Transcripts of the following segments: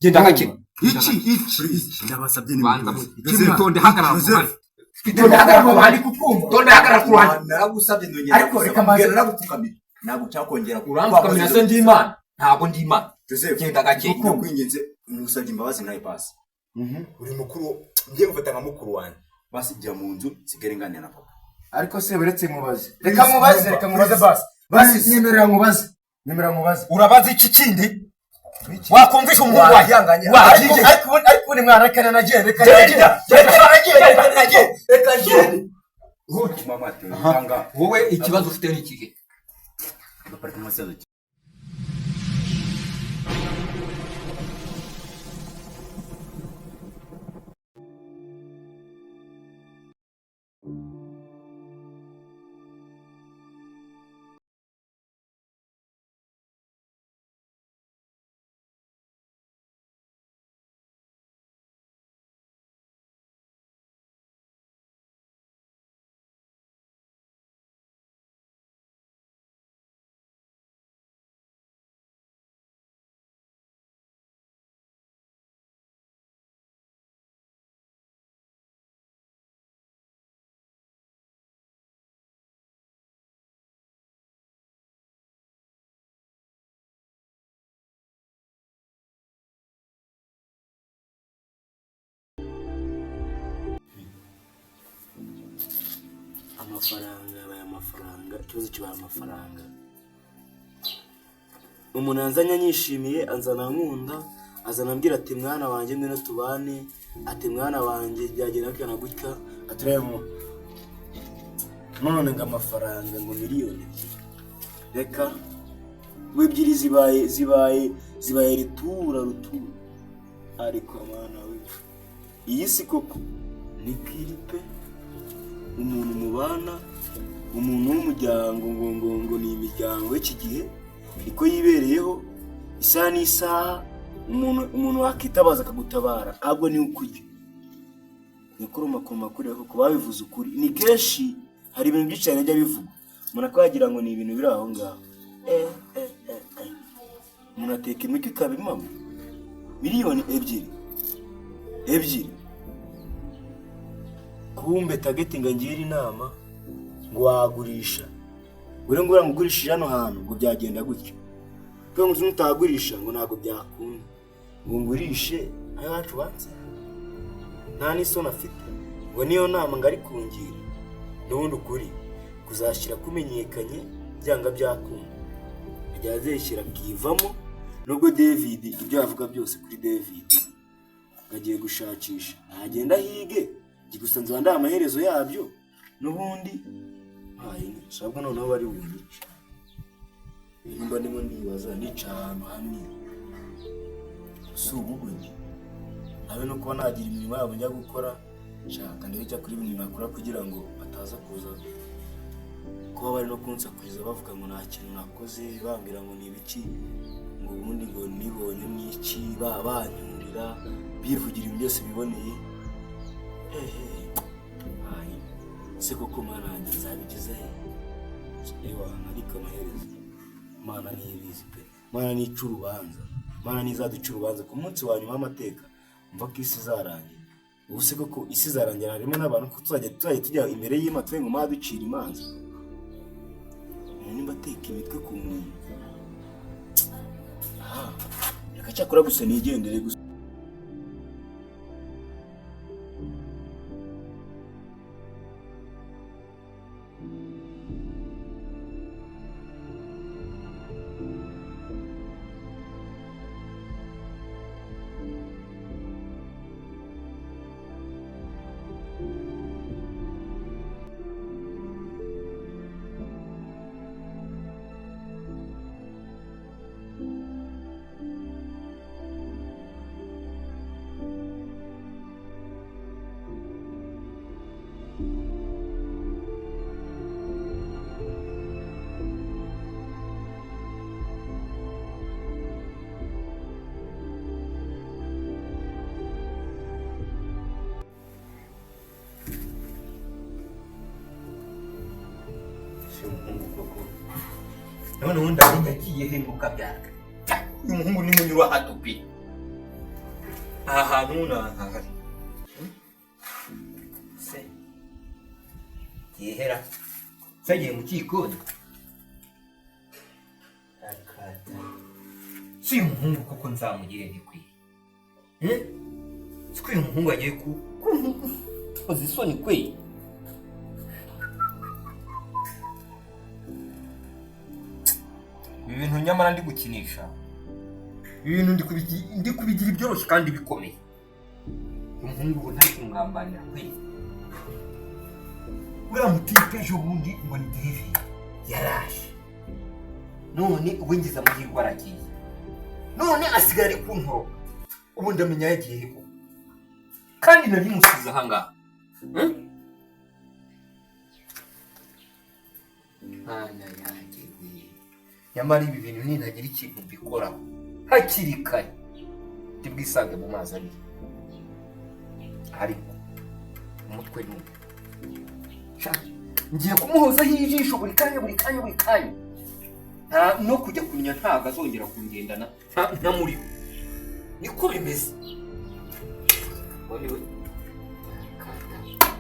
Genda gake. Iki iki iki, ndabasabye ni Banza Joseph, witonde, hagarara ku Joseph. ruhande. Witonde, hagarara ku ruhande. Ari kutwumva. Tonde, hagarara ku ruhande. Naragusabye, ndongera Ariko ndagusaba. reka mbanze- Mbwira, naragupfukamira, ntabwo nshaka kongera Uramfukamira se? Ndi Imana? Ntabwo ndi Imana. Joseph, Genda gake. ndakwinginze, ngusabye imbabazi nawe basi. Uri mukuru, ngiye gufata nka mukuru wanjye. Basi jya mu nzu, nsigare nganira na papa. Ariko se uretse nkubaze, reka nkubaze, reka nkubaze basi, basi nyemerera nkubaze, nyemerera nkubaze. Urabaza iki kindi? Wakumvisha umuhungu wanjye? Wihanganye. Ariko Wagiye. ariko ubundi mwana, reka nanagiye, reka Genda, nanagiye, reka nanagiye, reka nanagiye, reka ngende. Mama ati tanga. Wowe ikibazo ufite ni ikihe? Apartment yazo. Amafaranga yabaye amafaranga, ikibazo kibaye amafaranga. Umuntu yanzanye anyishimiye, anzana nkunda, azana ambwira ati: "Mwana wanjye, ngwino tubane." Ati: "Mwana wanjye, byagenda gutya na gutya." Ati: "Ureba." None ngo amafaranga, ngo miliyoni 2, reka, ngo ebyiri zibaye rutura rutura. Ariko mwana we, iyi si koko ni kiri pe. Umuntu mubana, umuntu w'umuryango, ngo ni imiryango y'iki gihe niko yibereyeho, isaha n'isaha umuntu wakitabaza akagutabara, ahubwo niwe ukurya nikurumakuma kuri kuko babivuze ukuri. Ni kenshi hari ibintu byinshi cyane bijya bivugwa, umuntu akaba yagira ngo ni ibintu biri aho ngaho. Eh, eh, eh, eh. Umuntu ateka imitwe ikaba impamo. Miliyoni 2, ebyiri. Kumbe tageti ngo angire inama ngo wagurisha, ngo uriya ugurishije hano hantu ngo byagenda gutyo, kuko ngo nutagurisha ngo ntabwo byakunda. Ngo ngurishe ayo iwacu banse, nta n'isoni afite, ngo niyo nama ngo ari kungira. N'ubundi ukuri kuzashyira kumenyekanye byanga byakunda, ajya azishyira akivamo. Nubwo David, ibyo yavuga byose kuri David, agiye gushakisha, nagenda ahige. Njye gusa nzaba ndaha amaherezo yabyo n'ubundi mpaye sabwo. Noneho bari bunyice nimba ndimo ndibaza nica ahantu hamwe, si ubugoryi habe no kuba nagira imirimo yabo njya gukora. Shaka ndebe icyo kuri ibintu nakora kugira ngo bataza kuza kuba bari no kunsakuriza, bavuga ngo nta kintu nakoze, bambwira ngo ni ibiki, ngo ubundi ngo nibonye n'iki, banyurira, bivugira ibintu byose biboneye. Ehe, hayi se koko mwana wanjye, nzabigeza he? Ewa, ariko amaherezo Mana niyo ibizi pe. Mana nica urubanza, Mana nizaduca urubanza ku munsi wa nyuma w'amateka. Mva ko isi izarangira. Ubu se koko isi izarangira harimo n'abantu, ko tuzajya tujya imbere y'Imana tuve ngo Mana ducira imanza? Umuntu nimba ateka imitwe ku muntu, aha reka cyakora gusa nigendere gusa. Si umuhungu koko, none ubundi arinda agiye he ngo kabyara? Uyu muhungu ni munyura hato pe. Aha hantu nahari se yehera sagiye mu kikoni akata si umuhungu koko nzamugire ntikwiye siko uyu muhungu agiye ku koza isoni kwe. Ibi bintu nyamara ndi gukinisha, ibi bintu ndi kubigira ibyoroshye kandi bikomeye. Umuhungu ubu ntari kungambanira kwe. Uriya mutipe ejo bundi ngo ni derive yaraje, none ubu ngize amahirwe aragiye, none asigaye ari kuntoroka. Ubu ndamenya yagiye he koko, kandi nari musize aha ngaha. Mana yanjye we, nyamara ibi bintu nintagira ikintu mbikoraho hakiri kare ndibwisange mu mazi abiri. Ariko umutwe ni umwe, ngiye kumuhozaho ijisho buri kanya buri kanya buri kanya. Nta no kujya kumenya, ntabwo azongera kungendana ntamuriho. Niko bimeze.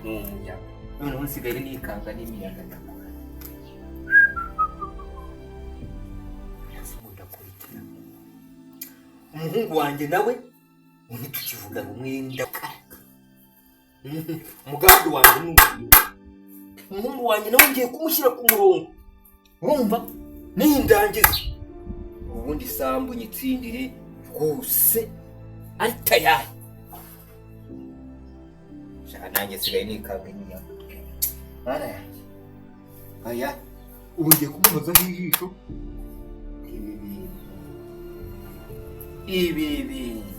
Ni umuyaga noneho nsigaye nikanga n'imiyaga ndakora. Umuhungu wanjye nawe ntitukivuga rumwe, ndakaraka. Umugambi wanjye ni uyu. Umuhungu wanjye nawe ngiye kumushyira ku murongo, urumva nindangiza ubundi isambu nyitsindire rwose ari tayari. Shaka nanjye nsigaye nikanga imiyaga. Mana yanjye, aya ubu ngiye kumuhozaho ijisho. Ibi bintu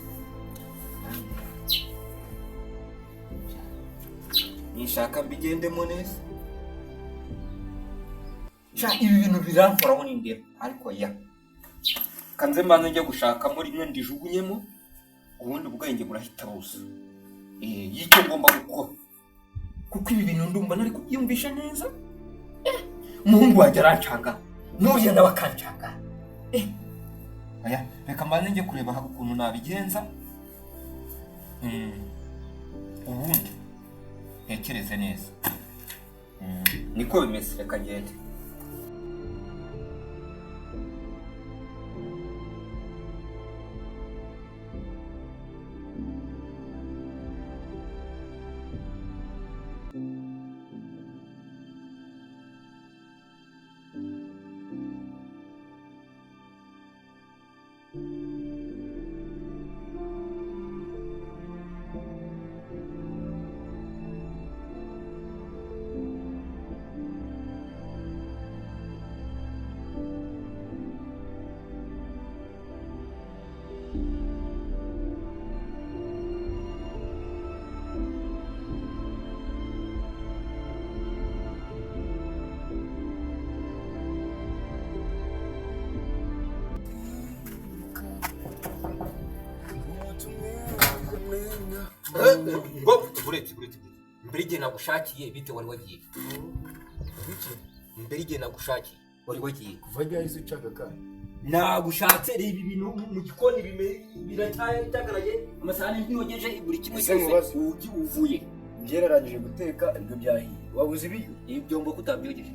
nishaka mbigendemo neza. Sha ibi bintu biramkoraho n'indeba, ariko ya kanze mbanze njya gushakamo rimwe ndijugunyemo, ubundi ubwenge burahita buza y'icyo ngomba gukora, kuko ibi bintu ndumva nari kubyiyumvisha neza. Umuhungu wanjye arancanga, n'uriya nawe akancanga. Aya reka mbanze njye kureba ukuntu nabigenza, ubundi ntekereze neza. Niko bimeze, reka ngende. Ngo buretse mbere igihe nagushakiye bite wari wagiye? Mbere igihe nagushakiye wari wagiye kuva ryari se ucaka kandi? Nagushatse, reba ibintu mu gikoni biracyagaraye, amasahani ntiyogeje, buri kimwe cyose ugi uvuye. Njye narangije guteka ibyo byahiye, wabuze ibiryo? Ibyombo kutabyogeje.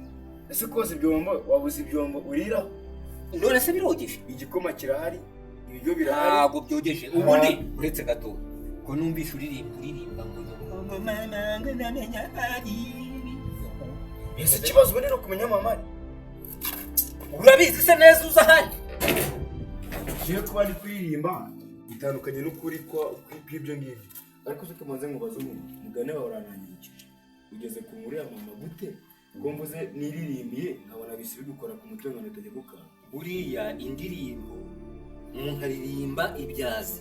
Ese koza ibyombo wabuze ibyombo urira? None se birogeje? Igikoma kirahari, ibiryo birahari. Ntabwo byogeje. Ubundi uretse gato ko numvisha uririmba ngo ese ikibazo ubundi ni ukumenya mama. Urabizi se neza uza ahandi? Ngiye kuba ndi kuririmba bitandukanye n'ukuri kw'ibyo ngibyo, ariko se tumaze nkubaze ubu mugane wawe uranangirikije ugeze ku nkuru ya mama gute? Ko mvuze niririmbiye nkabona bisi bigukora ku mutwe ngo utajya gukanga. Buriya indirimbo umuntu aririmba ibyazi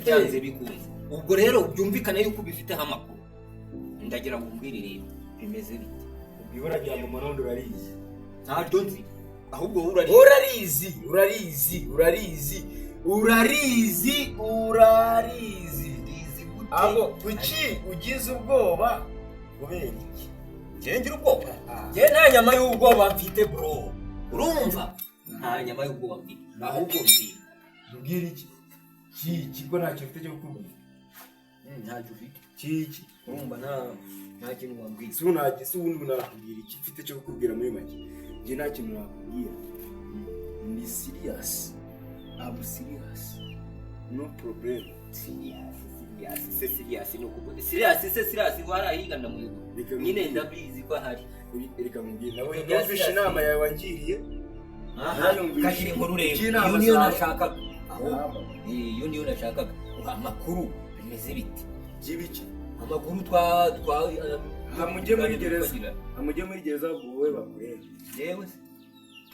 byanze bikunze. Ubwo rero byumvikane yuko ubifiteho amakuru. Ndagira ngo umbwire rero bimeze bite? Ibura rya mama n'undi urarizi? Ntaryo nzi, ahubwo wowe urarizi. Urarizi, urarizi, urarizi, urarizi, urarizi. Ndizi gute? Abo kuki ugize ubwoba kubera iki? Njye ngira ubwoba? Njye nta nyama y'ubwoba mfite bro. Urumva? Nta nyama y'ubwoba mfite. Ahubwo mbwira. Mbwira iki? Ki kigo ntacyo mfite cyo kukubwira. Ntacyo ufite. Kiki? Urumva nta kintu wambwiye. Si ubu si ubundi nakubwira iki mfite cyo kukubwira? Muri make, njye nta kintu nakubwira. Ni serious, I'm serious, no problem. Serious, serious se, serious ni ukuvuga serious se, serious warahiga ndamwibuka. Reka nyine nkubwire. Ndabizi ko ahari. Reka nkubwire nawe. Ibya Numvishe serious. inama yawe wangiriye. Aha, Narayumvise. kagira inkuru rero. By'inama Iyo niyo zawe. nashakaga ahubwo. Iyo niyo nashakaga. Amakuru bimeze bite? By'ibiki? Amakuru twa Mujye muri gereza. Amujye muri gereza wowe bakurebe. Jewe se?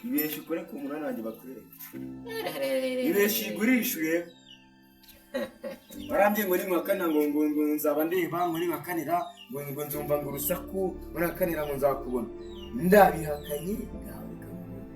Ibeshye ukore ku munani wanjye bakwereke. Ibeshye igurishe urebe. Warambwiye ngo ninkakanira ngo nzaba ndeba, ngo ninkakanira ngo nzumva ngo urusaku, ngo ninkakanira ngo nzakubona. Ndabihakanye, ngawe reka nkubone.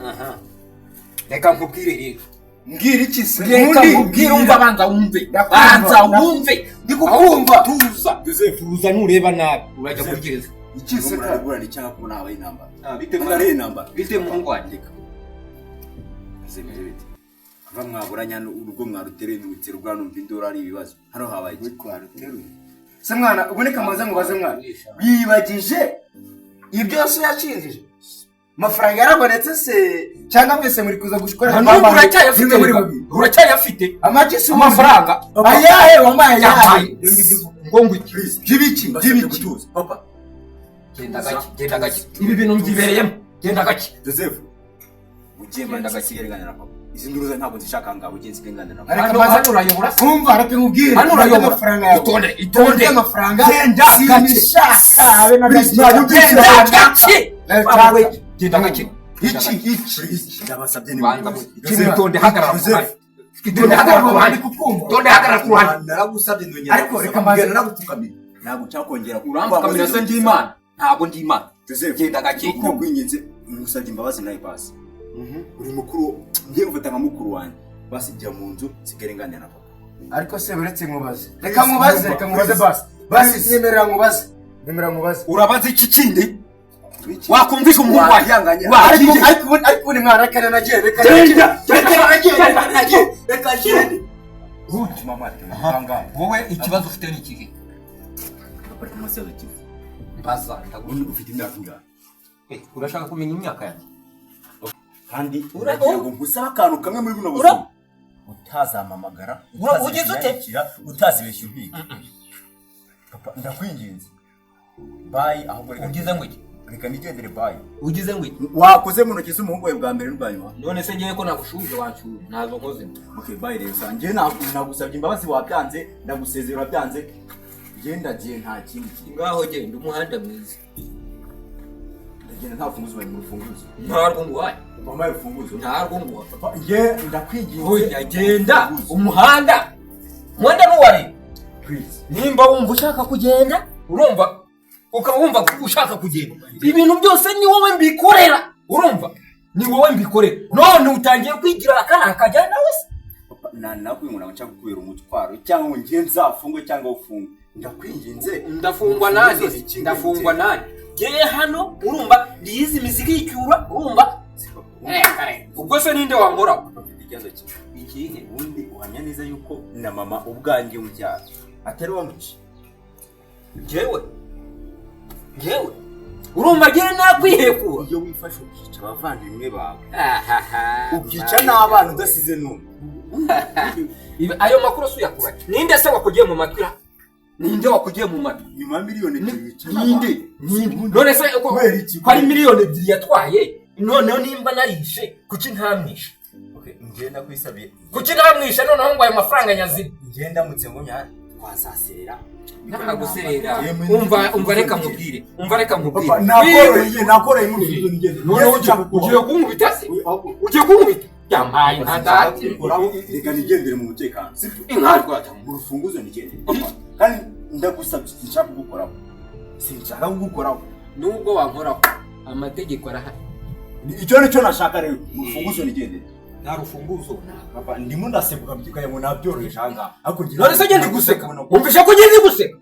Aha, reka nkubwire rero. Mbwira iki se? Reka Ubundi nkubwire, umva, banza wumve. Ndakumva. Banza wumve, Ndikukumva. Tuza, tuza, nureba nabi urajya muri gereza. Iki se ka? Murarburana cyangwa ko nabaye intambara? Bite? Murareye intambara. Bite, muhungu wanjye? Zemeze bite? Kuva mwaburanya hano, urugo mwarutereye n'urutero rwa, numva induru ari ibibazo. Hano habaye iki? Twaruteruye se mwana? Uboneka maze nkubaze mwana, wibagije ibyo se yashinjije? Amafaranga yarabonetse se, cyangwa mwese muri kuza gushikora? N'ubu uracyayafite? Nimwe muri babiri. Uracyayafite? Amagi si ubundi. Amafaranga. Ayahe wampaye? Ayahe? Ngo iki? By'ibiki? Mbasabye By'ibiki? gutuza. Papa, Genda gake, genda gake, ibi bintu mbyibereyemo, genda gake. Joseph, ugiye Genda mbanza gake. nsigare nganira na papa. Izi nduru ze ntabwo nzishaka ngaho, ugiye nsigare nganira na papa. Ariko Hano maze hano urayobora se? Umva, reka nkubwire. Hano urayobora. Amafaranga yawe. Itonde, itonde. Amafaranga. Genda gake. Sinishaka habe na gake. Genda gake. Genda. Genda gake. Iki, iki, iki? Ndabasabye. Banza ni itonde, hagarara ku Joseph. ruhande. Itonde, hagarara ku ruhande. Kukumva. Itonde, hagarara ku ruhande. Naragusabye, ndongera. Ariko reka mbanze- Naragupfukamira. Ntabwo nshaka kongera. Uramfukamira se? Ndi imana? Ntabwo ndi imana. Joseph, Genda gake. ndakwinginze, ngusabye imbabazi nawe basi. Uri mukuru, ngiye gufata nka mukuru wanjye. Basi jya mu nzu, nsigare nganira na papa. Ariko se uretse nkubaze, reka nkubaze, reka nkubaze, basi, basi, nyemerera nkubaze, nyemerera nkubaze. Urabaza iki kindi? Wakumvisha umuhungu wanjye? Wihanganye. Ariko ariko ubundi mwana, reka nanagiye, reka Genda. reka nanagiye, reka nanagiye, reka ngende. Mama, reka. Wowe ikibazo ufite ni ikihe? Papa, reka amasaha kimwe. Mbaza, ndaguha. Ubundi ufite imyaka ingahe? Eh, urashaka kumenya imyaka yanjye? Kandi Ura- uragira ngo ngusabe akantu kamwe muri buno buzima: utazampamagara, Ugize ute? utazibeshya, utazibeshya umpiga. Papa, ndakwinginze, bye. Ahubwo reka Ugize ngo iki? Reka nigendere, bye. Ugize ngo iki? Wakoze mu ntoki z'umuhungu wawe bwa mbere n'ubwa nyuma. None se ngewe ko nagushuje, wanshuye ntazo nkoze? Okay, bye rero. Sa njye nagusabye imbabazi wabyanze, ndagusezera wabyanze. Njye ndagiye, nta kindi kintu. Ngaho genda, umuhanda mwiza. Ndagenda nta rufunguzo, bari mu rufunguzo. Ntarwo nguhaye. Wampaye urufunguzo. Ntarwo nguhaye. Papa, njye ndakwinginze. Oya, genda. Umuhanda, umuhanda nuwari. Please. Nimba wumva ushaka kugenda, urumva, ukaba wumva ushaka kugenda, ibintu byose ni wowe mbikorera, urumva, ni wowe mbikorera. None utangiye kwigira akana kajyana nawe se? Papa, na nakwiye ngo nshaka kukubera umutwaro, cyangwa ngo njye nzafungwe cyangwa ufungwe. Ndakwinginze. Ndafungwa nande? Ndafungwa nande? Ngewe hano, urumva, ndiyizi imizigo icyura, urumva. Ubwo se ninde wankoraho? Papa, mfite ikibazo kimwe. Ikihe? Ubundi uhamya neza yuko na mama ubwanjye umubyara atari wamuci? Njyewe urumva, ngewe nakwihekura. Iyo wifashe ukica abavandimwe bawe, Ahaha. ukica n'abana udasize n'umwe. Ayo makuru si uyakura? Ninde se wakugiye mu matwi ra? Ninde wakugiye mu matwi? Nyuma ya 2 miliyoni wica. Ninde, ninde? None se Kubera iki? ko ari 2 miliyoni yatwaye, noneho nimba narishe, kuki ntamwishe? Okay, ngenda kwisabiye. Kuki namwishe noneho ngo ayo mafaranga nyazira? Ngenda mutse ngo nyara twazaserera. Ntaguserera. Umva reka nkubwire. Umva reka nkubwire. Papa, nakoroye nakoroye mu rufunguzo nigende. Noneho ugiye kunkubita se? Ugiye kunkubita? Yampaye inka dati. Reka nigendere mu mutekano. Sibyo? Inka rwata. Mu rufunguzo nigendere. Kandi ndagusabye sinshaka kugukoraho. Sinshaka kugukoraho. Nubwo wankoraho amategeko arahari. Icyo nicyo nashaka rero. Mu rufunguzo nigendere. Nta rufunguzo. Papa, ndimo ndasebuka byukaye ngo nabyoroheje aha. Ariko ngira none se ngende guseka. Umvisha ko ngende guseka.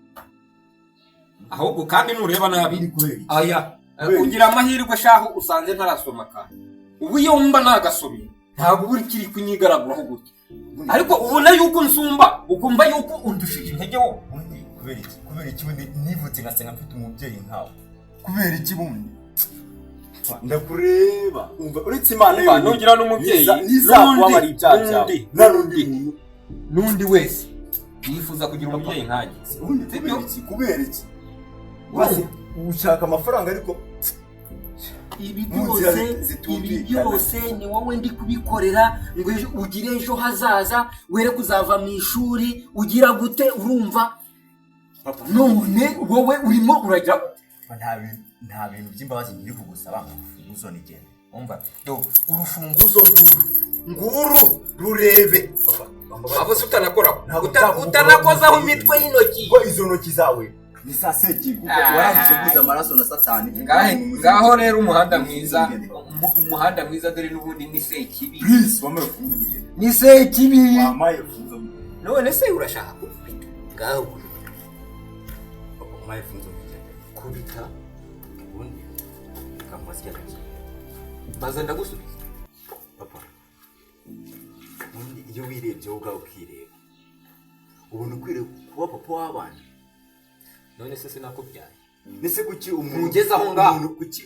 Ahubwo kandi nureba nabi. Aya, ugira amahirwe shaho usanze ntarasoma kandi. Ubu iyo mba nagasomye ntabwo uri kiri kunyigaraguraho gutya. Ariko ubona yuko nsumba, ukumva yuko undushije intege wo. Ubundi kubera iki? Kubera iki bundi nivutse ngasenga mfite umubyeyi nkawe? Kubera iki bundi? Ndakureba umva uretse Imana yonyine nugira n'umubyeyi nizakubabarira ibyaha byawe n'undi n'undi wese yifuza kugira umubyeyi nkanjye. Ubundi kubera iki? Kubera iki? Basi ushaka amafaranga ariko ibi byose ni wowe ndi kubikorera ngo ugire ejo hazaza were kuzava mu ishuri ugira gute urumva none wowe urimo urajya nta bintu by'imbabazi nkiri kugusaba urufunguzo nigende. Umva do urufunguzo nguru rurebe. Abo se utanakoraho utanakozaho imitwe y'intoki ko izo ntoki zawe ni saseki kuko warangije guza amaraso na satani. Ngaho rero umuhanda mwiza umuhanda mwiza dore n'ubundi ni sekibi. Please wambaye urufunguzo nigende. Ni sekibi. Wambaye urufunguzo. None se urashaka kubita? Ngaho wambaye urufunguzo nigende. Kubita ubundi kambaza ikibazo. Baza ndagusubiza. Papa, ubundi iyo wirebye wowe ubwawe ukireba ubona ukwiriye kuba papa w'abana. None se sinakubyaye? Nese kuki umuntu ugeze aho ngaho kuki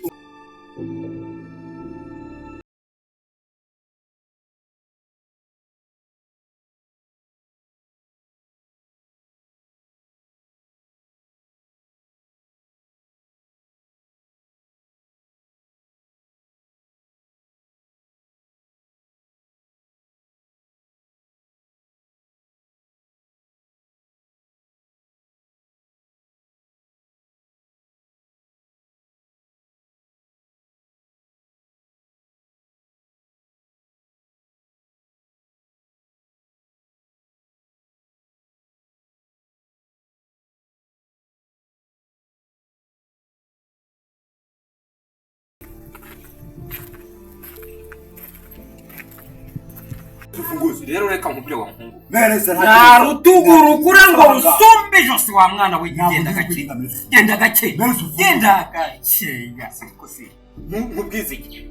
urufunguzo rero reka nkubwire wa muhungu. Nta rutugu rukura ngo rusumbe ijosi wa mwana we. Genda gake genda gake genda gake ariko se nkubwize iki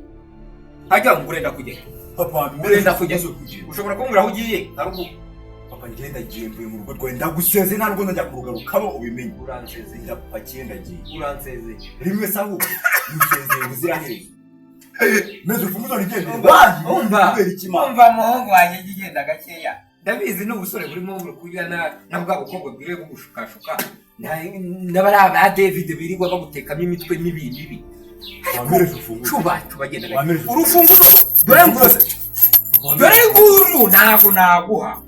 hajya ngo urenda kugenda. Papa, urenda kugenda ushobora kumbwira aho ugiye harugu. Papa, ngenda giye mvuye mu rugo rwawe ndaguseze nta nubwo ndajya kurugarukamo ubimenye. Uransezeye ndapakiye ndagiye. Uransezeye rimwe sahu nsezeye ubuziraherezo. Meze urufunguzo nigende. Umva umva muhungu wanjye gigenda gakeya. Ndabizi n'ubusore burimo burikuya na bwa bukobwa bwiriwe bugushukashuka n'abari ba David birirwa bagutekamo imitwe mibi mibi. Cuba cuba genda gake. Urufunguzo dore nguru dore nguru ntago naguha.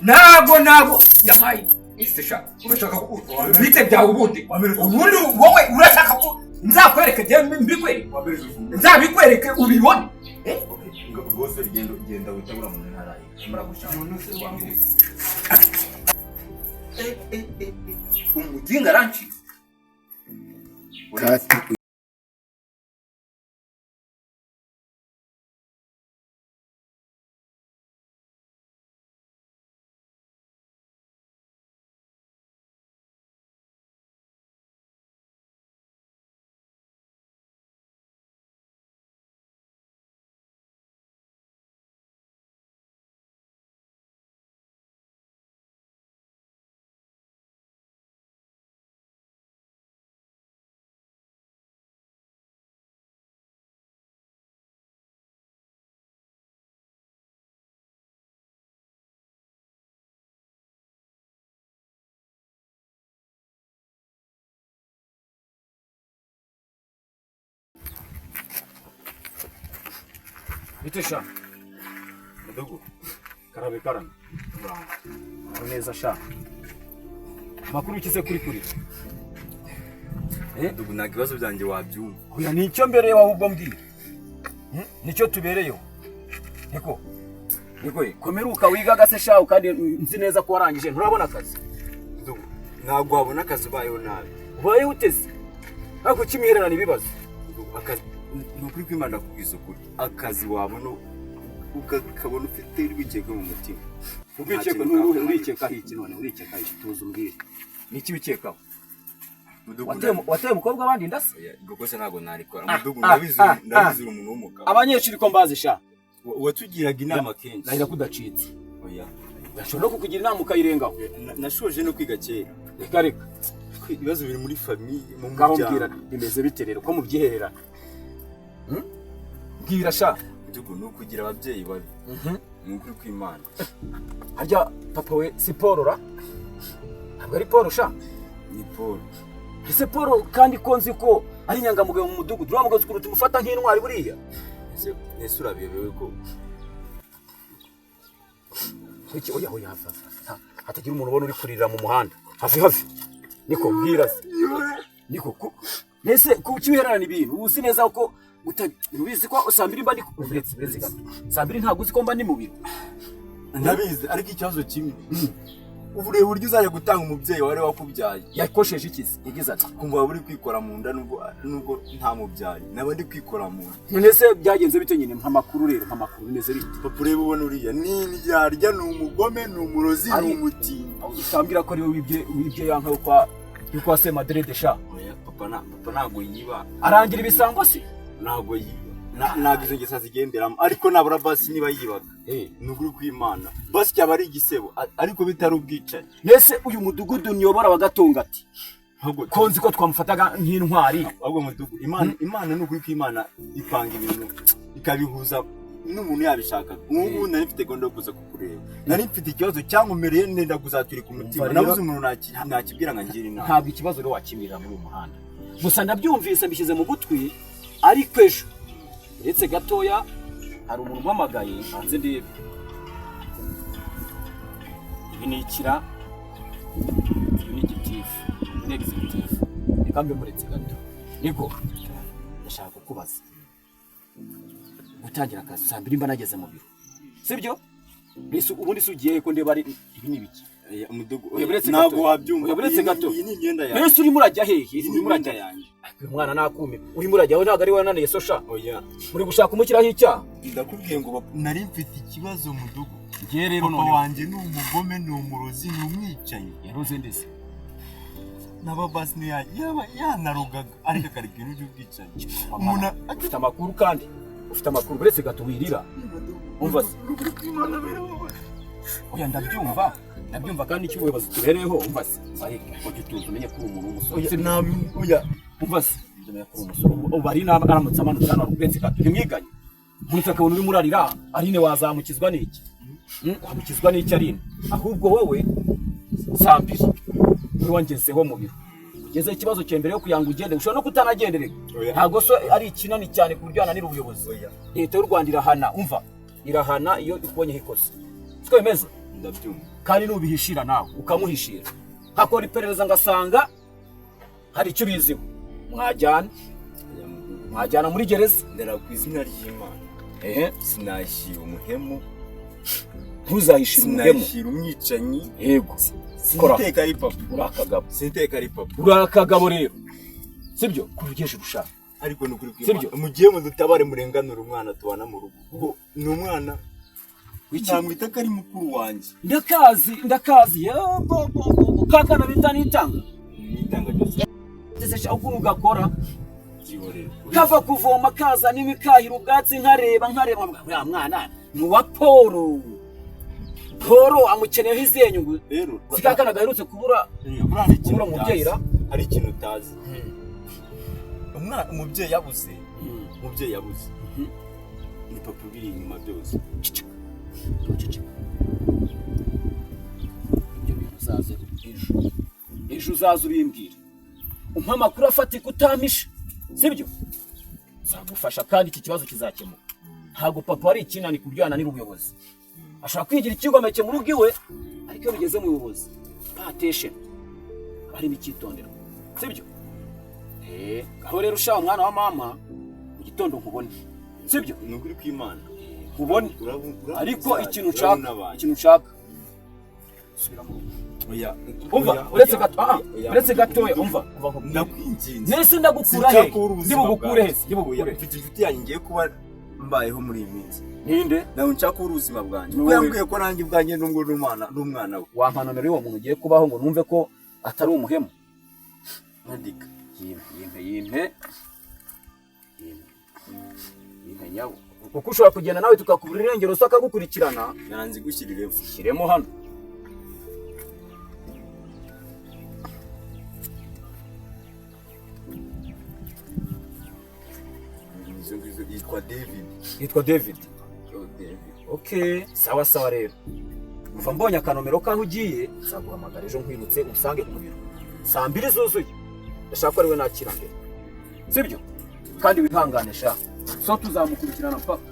Ntago nago yamaye isesha urashaka ko bite byawe ubundi ubundi wowe urashaka ko nzakwereke je mbikwereke nzabikwereke ubibone. Rwose genda genda witabura mu ntara imara gushaka umuginga arancitse. Bite sha. Mudugu. Karabe karame. Neza sha. Amakuru ukize kuri kuri. Mudugu, ntabwo ibibazo byanjye wabyumva. Oya, nicyo mbereyeho ahubwo mbwira. Nicyo tubereyeho. Niko. Niko, komeruka wigaga se sha, kandi nzi neza ko warangije nturabona akazi. Mudugu, ntabwo wabona akazi ubayeho nabi. Ubayeho uteze. Ariko kimihererana ibibazo. Mudugu, akazi ni ukuri kw'Imana ndakubwiza ukuri. Akazi wabona ukakabona ufite urwikekwe mu mutima. Urwikekwe n'uruhe? Urikeka iki none? Urikeka iki? Tuzi umbwire. Niki wikekaho? Wateye umukobwa abandi inda se? Iryo kosa ntabwo narikora. Mudugu, ndabizi ndabizi uri umuntu w'umugabo. Abanyeshuri ko mbazi sha. Watugiraga inama kenshi. Nahira kudacitse. Oya. Nashobora no kukugira inama ukayirengaho. Nashoje no kwiga kera. Reka reka. Ibibazo biri muri famille, mu Ngaho mbwira muryango. bimeze bite rero ko mubyihererana? Mbwira sha. Mudugu, ni ukugira ababyeyi babi. Ni ukuri kw'Imana. Harya papa we si Paul ra? Ntabwo ari Paul sha? Ni Paul. Ese Paul kandi ko nzi ko ari inyangamugayo mu mudugudu, uriya mugozi ukuntu tumufata nk'intwari buriya? Ese urabiyobewe ko? Kuki oya oya hafi hafi. Hatagira umuntu ubona uri kurira mu muhanda. Hafi hafi. Niko mbwira se. Niko ku Nese kuki wihererana ibintu? Uzi neza ko ubizi ko saa mbiri mba ndi uretse gato. Saa mbiri ntabwo uzi ko mba ndi mu biro. Ndabizi ariko ikibazo kimwe. Ubu uburyo uzajya gutanga umubyeyi wari wakubyaye. Yakosheje ikizi? Yagize ati kumva waba uri kwikora mu nda nubwo nta mubyaye. Naba ndi kwikora mu nda. None se byagenze bite nyine? Mpa amakuru rero, mpa amakuru bimeze bite? Papa ureba ubona uriya ni indyarya, ni umugome, ni umurozi, ni umutindi. Utambwira ko ariwe wibye ya nka yo kwa Semadrede sha. Oya, papa ntabwo yiba. Arangira ibisambo se? Ntabwo yiba. Ntabwo izo ngeso azigenderamo, ariko nabura basi niba yibaga. Ni ukuri kw'Imana. Basi cyaba ari igisebo, ariko bitari ubwicanyi. Mbese uyu mudugudu niyobora wa Gatunga ati ko nzi ko twamufataga nk'intwari. Ahubwo mudugudu, Imana ni ukuri kw'Imana ipanga ibintu ikabihuza n'umuntu yabishakaga. Ubu ngubu nari mfite gahunda yo kuza kukureba. Nari mfite ikibazo cyankomereye nenda kuzaturika umutima. Nabuze umuntu nakibwira ngo angire inama. Ntabwo ikibazo rero wakimirira muri uyu muhanda. Gusa ndabyumvise mbishyize mu gutwi, ariko ejo uretse gatoya hari umuntu umpamagaye hanze ndebe. Ibi ni ikira, ibi ni igitifu, ibi ni executive. Reka mbe muretse gato. Niko ndashaka kukubaza. Gutangira akazi saa mbiri mba nageze mu biro. Sibyo? Mbese ubundi se ugiye ko ndeba ari ibi ni ibiki? Mudugu, ntabwo wabyumva. Uretse gato. Iyi ni imyenda yanjye. Mbese urimo urajya hehe? Urimo urajya yanjye. Uyu mwana nakume. Urimo urajya aho ntabwo ari wananiye so sha. Oya. Muri gushaka umukiraho icyaha. Ndakubwiye ngo nari mfite ikibazo mudugu. Ngiye rero none. Papa wanjye ni umugome, ni umurozi, ni umwicanyi. Yaroze ndese. Naba basi ni yaba yanarogaga ariko akareka ibintu by'ubwicanyi. Umuntu ufite amakuru kandi ufite amakuru uretse gato wirira. Umva se. Oya ndabyumva. Ndabyumva kandi icyo ubuyobozi tubereyeho umva se. Ariko ujye utuza umenye ko uri umuntu w'umusore. Oya. Umva se. Umenye ko uri umusore. Ubu ari aramutse amanutse hano uretse gato ntimwiganye. Umuntu akabona urimo urarira, Aline wazamukizwa n'iki? Wamukizwa n'iki Aline? Ahubwo wowe saa mbiri uri wangezeho mu biro. Ugeze ikibazo cya mbere yo kuyanga ugende, ushobora no kutanagendereka. Ntabwo so ari ikinani cyane ku buryo yananira ubuyobozi. Leta y'u Rwanda irahana, umva. Irahana iyo ikubonyeho ikosa. Siko bimeze? Ndabyumva. Kandi nubihishira nawe ukamuhishira. Hakora iperereza ngasanga hari icyo ubiziho. Mwajyana. Mwajyana muri gereza. Ndara ku izina ry'Imana. Sinashyira umuhemu. Ntuzahishire umuhemu. Sinashyira umwicanyi. Yego. Siniteka ari papa. Urakagabo. Siniteka ari papa. Urakagabo rero. Sibyo? Kurugeje urushaka. Ariko ni ukuri kw'Imana. Mugiye mudutabare murenganure umwana tubana mu rugo. Kuko ni umwana namwita ko ari mukuru wanjye. Ndakazi. Kakana bita nitanga. Nitanga byose. Ndetse ukuntu gakora. Kava kuvoma kaza n'imikahira ubwatsi nkareba uriya mwana ni uwa Paul. Paul amukeneyeho izihe nyungu? Rero sikakana gaherutse kubura umubyeyi ra? Hari ikintu utazi. Umwana umubyeyi yabuze. Umubyeyi yabuze. Ni papa ubiri inyuma byose. Cicika. Ibyo bintu uzaze ejo. Ejo uzaze ubimbwira. Umpa amakuru afatika utampisha. Sibyo? Nzagufasha kandi iki kibazo kizakemuka. Ntabwo papa ari ikinani ku buryo yananira ubuyobozi. Ashobora kwigira ikigomeke mu rugo iwe, ariko iyo bigeze mu buyobozi, pay attention, haba harimo icyitonderwa, sibyo? Aho rero ushaka umwana wa mama, mu gitondo nkubone, sibyo? Ni ukuri kw'Imana. Nkubone. Urabona Ariko ikintu urabona nshaka, abantu. ikintu nshaka, subira mu rugo. Oya, Umva, oya, uretse oya, gato, ah, oya. uretse gatoya, umva, umva nkubwire. Ndakwinginze. Nese ndagukura he? Sinshaka kubura ubuzima Ndibugukure he? bwanjye. Ndibugukure Oya, mfite inshuti yanjye ngiye kuba mbayeho muri iyi minsi. Ninde? Ntabwo nshaka kubura ubuzima bwanjye. Ni Kuko wowe. yambwiye ko nanjye ubwanjye nubwo n'umwana we. Wampa nomero y'uwo muntu ugiye kubaho ngo numve ko atari umuhemu? Andika. Yimpe, yimpe, yimpe, yimpe, yimpe nyawo, kuko ushobora kugenda nawe tukakubura irengero, se akagukurikirana. Naranze gushyira irefu. Shyiremo hano. Izo ngizo yitwa David. Yitwa David? Oh, David. Okay, sawa sawa. Rero uva mbonye akanomero k'aho ugiye, nzaguhamagara ejo nkwibutse, umusange ku biro saa 2 zuzuye. Ndashaka ko ari we nakira mbere, sibyo? Kandi wihangane sha, so tuzamukurikirana mpaka.